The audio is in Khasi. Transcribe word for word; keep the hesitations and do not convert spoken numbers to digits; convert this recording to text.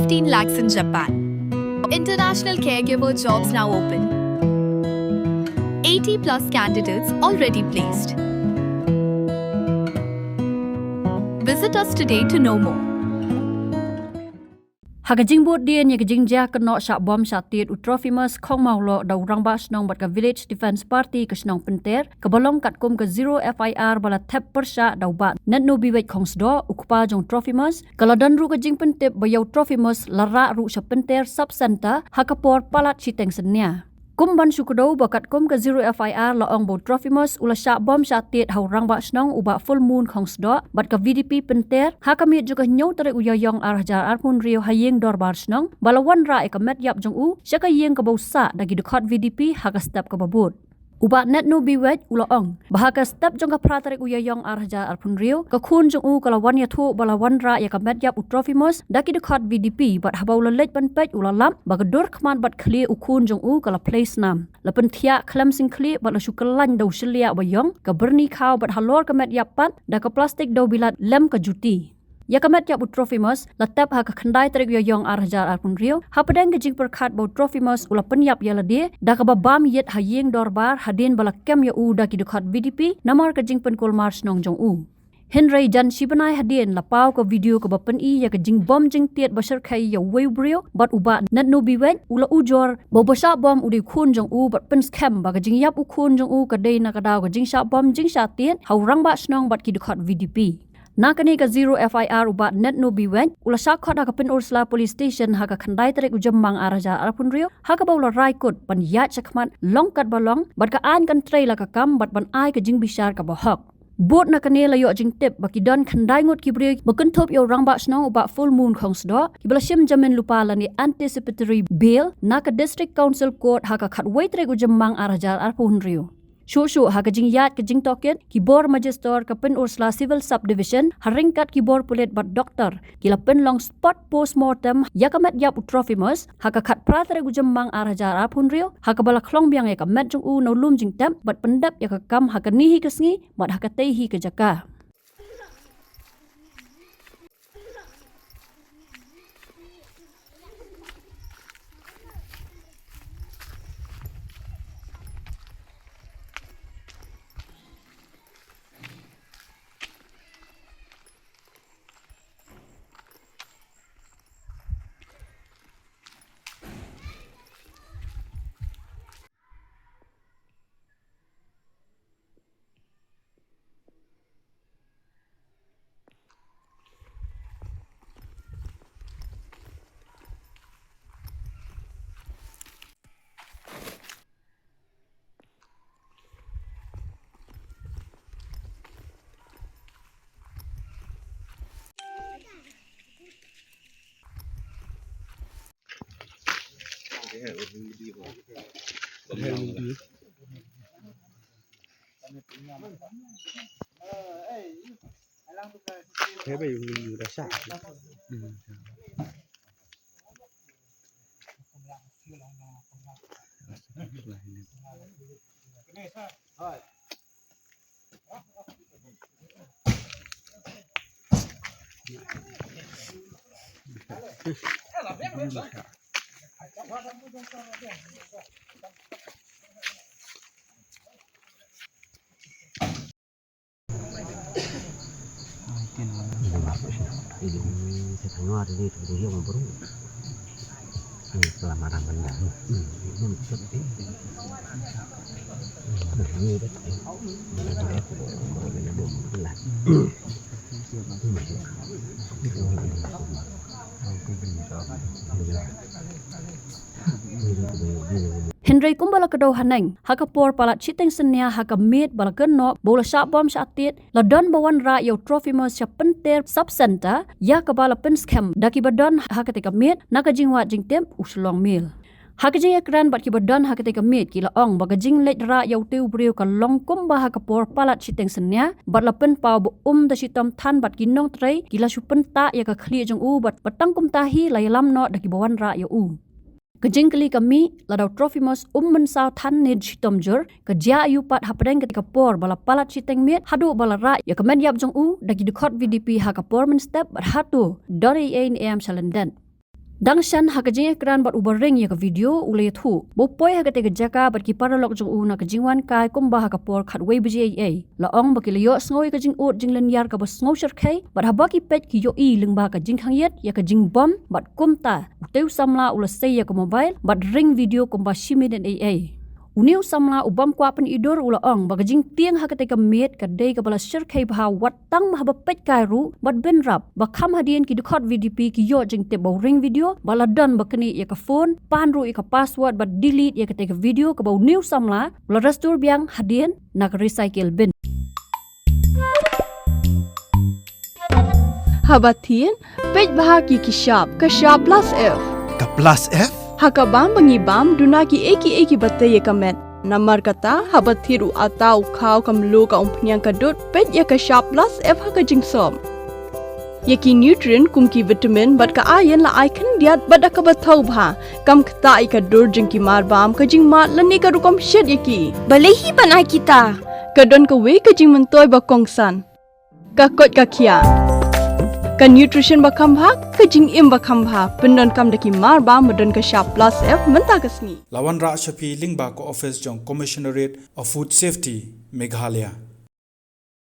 Fifteen lakhs in Japan. International caregiver jobs now open. Eighty plus candidates already placed. Visit us today to know more. Ha ka jingbud dien ïa ka jingjia kynnoh shah bom shah tied u Trophimus Khongmawloh da u rangbah shnong bad ka Village Defence Party ka shnong Pynter, kaba long katkum ka zero F I R ba la thep pyrshah da u Bah Netno Biwet Khongsdoh, u kpa jong u Trophimus, ka la don ruh ka jingpyntip ba ïa u Trophimus la rah ruh sha Pynter Sub Centre ha ka por palat shiteng synnia. Kum ban shu kdew ba katkum ka zero F I R la ong ba u Trophimus u la shah bom shah tied ha u rangbah shnong u Bah Fullmoon Khongsdoh bad ka V D P Pynter ha ka miet jong ka hynñiew tarik u Ïaïong ar hajar arphew hynriew ha ïing dorbar shnong, ba la wanrah ïa ka met ïap jong u sha ka ïing kaba u sah da ki dkhot V D P ha ka step kaba bud. U Bah Netno Biwet u la ong ba ha ka step jong ka phra tarik u Ïaïong ar hajar arphew hynriew, ka khun jong u ka la wan ïathuh ba la wanrah ïa ka met ïap u Trophimus da ki dkhot V D P, bad haba u la leit ban peit u la lap ba ka dur khmat bad khlieh u khun jong u ka la plie snam. La pynthiah khlem sngewkhlieh bad la shu kyllain da u shylliah ba ïong, ka byrni khaw bad halor ka met ïap pat da ka plastik dewbilat lem ka juti. Ïa ka met ïap u Trophimus la thep ha ka khyndai tarik u Ïaïong ar hajar arphew hynriew, hapdeng ka jingpyrkhat ba u Trophimus u la pynïap ïa lade da kaba bam ïit ha ïing dorbar hadien ba la kem ïa u da ki dkhot V D P namar ka jingpynkulmar shnong jong u. Hynrei jan shi bnai hadien la paw ka video kaba pyni ïa ka jingbom jingtied ba shyrkhei ïa uwei u briew bad u Bah Netno Biwet u la ujor ba uba shah bom u dei u khun jong u bad pynskhem ba ka jingïap u khun jong u ka dei na ka daw ka jingshah bom jingshah tied ha u rangbah shnong bad ki dkhot V D P. Na kane ka zero F I R u Bah Netno Biwet u la shah khot ha ka Pynursla Police Station ha ka khyndai tarik u Jymmang ar hajar arphew hynriew, ha kaba u la rai kut ban ïaid shakhmat long katba long bad ka aiñ kan trei la ka kam bad ban ai ka jingbishar kaba hok. Bud na kane la ïoh jingtip ba ki don khyndai ngut ki briew ba kynthup ïa u rangbah shnong u Bah Fullmoon Khongsdoh, kiba la shim jamin lypa lane anticipatory bail na ka District Council Court ha ka khatwei tarik u Jymmang ar hajar arphew hynriew. Shuh shuh ha ka jingïaid ka jingtohkit, ki bor majistor ka Pynursla Civil Subdivision ha ryngkat ki bor pulit bad doktor ki la pynlong spot postmortem ïa ka met ïap u Trophimus ha ka khatphra tarik u Jymmang ar hajar arphew hynriew, ha kaba la khlong biang ïa ka met jong u na u lum jingtep bad pyndep ïa ka kam ha kane hi ka sngi bad ha katei hi ka jaka. Hynrei kumba la kdew haneng, ha ka por palat shiteng synnia ha ka miet ba la kynnoh ba u la shah bom shah tied, la don ba wanrah ïa u Trophimus sha Pynter Sub Centre, ïa kaba la pynskhem da kiba don ha katei ka miet na ka jingwad jingtip u Shillong Mail. Ha ka jingïakren bad kiba don ha katei ka miet ki la ong ba ka jingleit rah ïa utei u briew ka long kumba ha ka por palat shiteng synnia, bad la pynpaw ba um da shitom than bad ki nongtrei ki la shu pyntah ïa ka khlieh jong u bad ba tang kumta hi la ïalam noh da kiba wanrah ïa u. Ka jingkylli ka mih, lada u Trophimus um mynsaw than ne shitom jur, ka jia aïu pat hapdeng katei ka por ba la palat shiteng miet haduh ba la rah ïa ka met ïap jong u da ki dkhot V D P ha ka por mynstep bad hato don ei ei ne em sha lyndet. Dang shen ha ka jingïakren bad uba ring ïa ka video u la ïathuh ba u poi ha katei ka jaka bad ki paralok jong u na ka jingwan kai kumba ha ka por khatwei baje eiei. La ong ba ki la ïohsngew ïa ka jingud jinglynñiar kaba sngew shyrkhei bad haba ki peit ki ïohi lyngba ka jingkhang ïit ïa ka jingbam bad kumta utei u samla u la sei ïa ka mobile bad ring video kumba shi minit eiei. Une u samla u bym kwah pyni dur u la ong ba ka jingtieng ha katei ka miet ka dei kaba la shyrkhei bha wat tang ma haba peit kai ruh bad bynrap ba kham hadien ki dkhot VDP ki ïoh jingtip ba u ring video ba la don ba knieh ïa ka phone, pan ruh ïa ka password bad delete ïa katei ka video kaba une u samla u la restore biang hadien na ka recycle bin. Haba thied, peit bha ki ki shap, ka shap plus F. Ka plus F? Ha ka bam ba ngi bam, duna ki ei ki ei kiba tei ïa ka met. Namar kata, haba thied u atta, u khaw, ka mluh, ka umphniang, ka dud, peit ïa ka shap plus F ha ka jingsop. Ïa ki nutrient kum ki vitamin bad ka iron la ai khyndiat bad da kaba thaw bha. Kam ktah ïa ka dur jong ki marbam, ka jingmad lane ka rukom shet ïa ki. Balei hi ban ai kita? Ka don kawei ka jingmyntoi ba kongsan. Ka koit ka khiah. Ka nutrition ba kham bha, ka jingim ba kham bha. Pyndonkam da ki marbam ba don ka shap plus F mynta ka sngi. La wanrah sha phi lyngba ka office jong Commissionerate of Food Safety, Meghalaya.